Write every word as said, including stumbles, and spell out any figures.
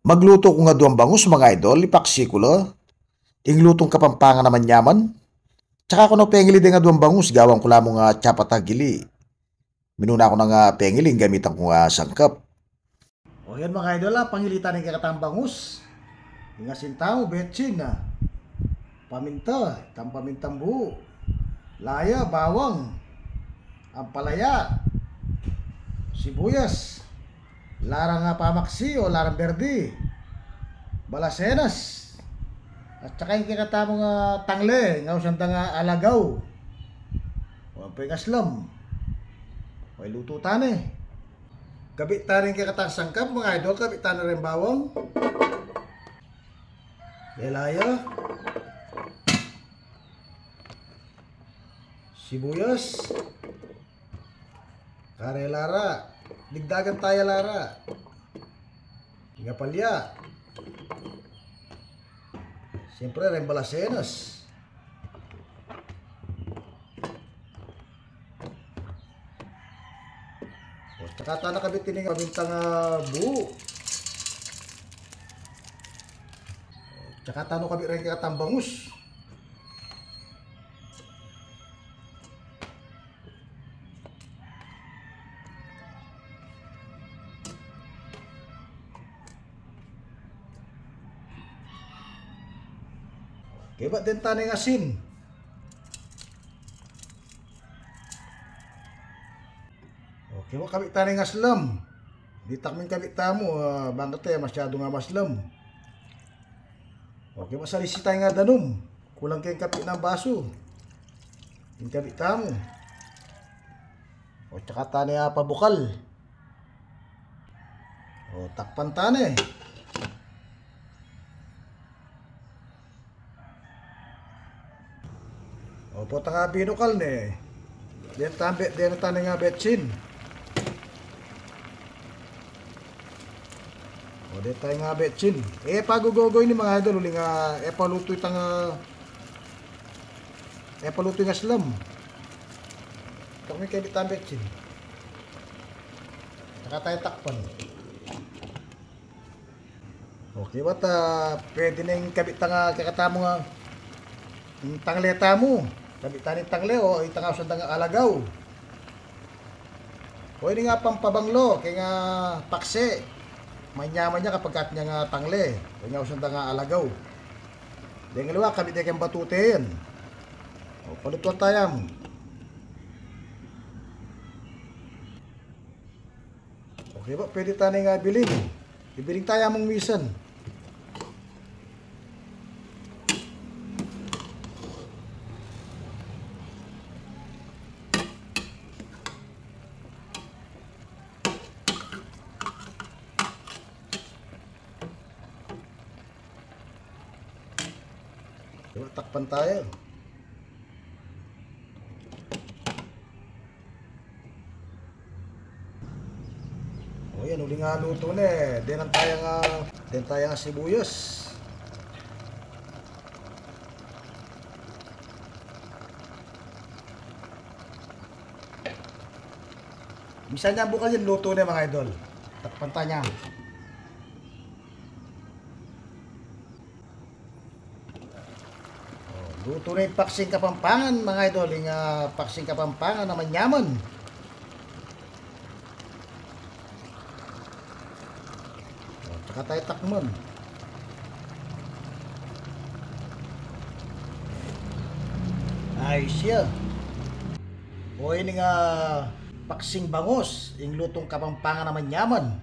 Magluto ku nga duang bangus, mga idol, ipaksi ku la. Ing lutung Kapampangan a manyaman. Tsaka ku na pengili deng aduang bangus, gawan ku la mu nga atsya pa tagili. Minuna ku na nga pengili, gamitan ku nga sangkap. O yan, mga idol, a, pangili tane ing kekatang bangus. Ing asin tamu, betsin, a, paminta, itang pamintang buu, laya, bawang, ampalaya, sibuyas, larang, a, pamaksi o larang berdi, balasenas, at saka ing kekatamung, a, tangle, ing ausan da nga alagaw. O, ampo ing aslam. O, ilutu tane. Kabit tane ing kekatang sangkap, mga idol, kabit tane reng bawang, laya, sibuyas, kare lara, digdagan taya lara, ing apalya, siyempre, reng balasenas. O, tsaka tana kabit ining pamintang, a, buu. Tsaka tana kabit reng kekatang bangus. Keba, den tane ing asin. O, keba, kabit tane ing aslam. Ditak min kabit tamu, a, bang kate masyadung, a, maslam. O, keba, salisi taya ing danum. Kulang ke ing kapinan basu ing kabit tamu. O, tsaka tane, a, pabukal. O, takpan tane. O, potang, a, binukal ne, den tane, den tane ing betsin. O, den tane ing betsin. E pagugugu ini, mga idol, uling, a, e pa lutu itang, a, e pa lutu ing aslam. Takpan ke itang betsin. Tsaka taya takpan. Okay, bat, a, pwede ne ing kabit tang, a, kekatamung, a, ing tangle tamu. Kabit tane ing tangle o itang ausan da nga alagaw. O ini nga pampabanglo keng, a, paksi. Manyaman ya kapag atin yang, a, tangle o ing ausan da nga alagaw. Deng aliwa, kabit de keng batute yan. O, palutuan taya mu. Okay, bat pwede tane ing biling. Ibiling taya mung misan. Diba, takpan taya. O yan, uling lutu ne, denan taya ing, a, denan taya ing sibuyas. Misan yang bukal yan, lutu ne, mga idol. Takpan taya. O, lutu ne ing paksing Kapampangan, mga idol, ing, a, paksing Kapampangan a manyaman. O, tsaka taya takpan. Ayos ya. O, ini nga paksing bangus, ing lutung Kapampangan a manyaman.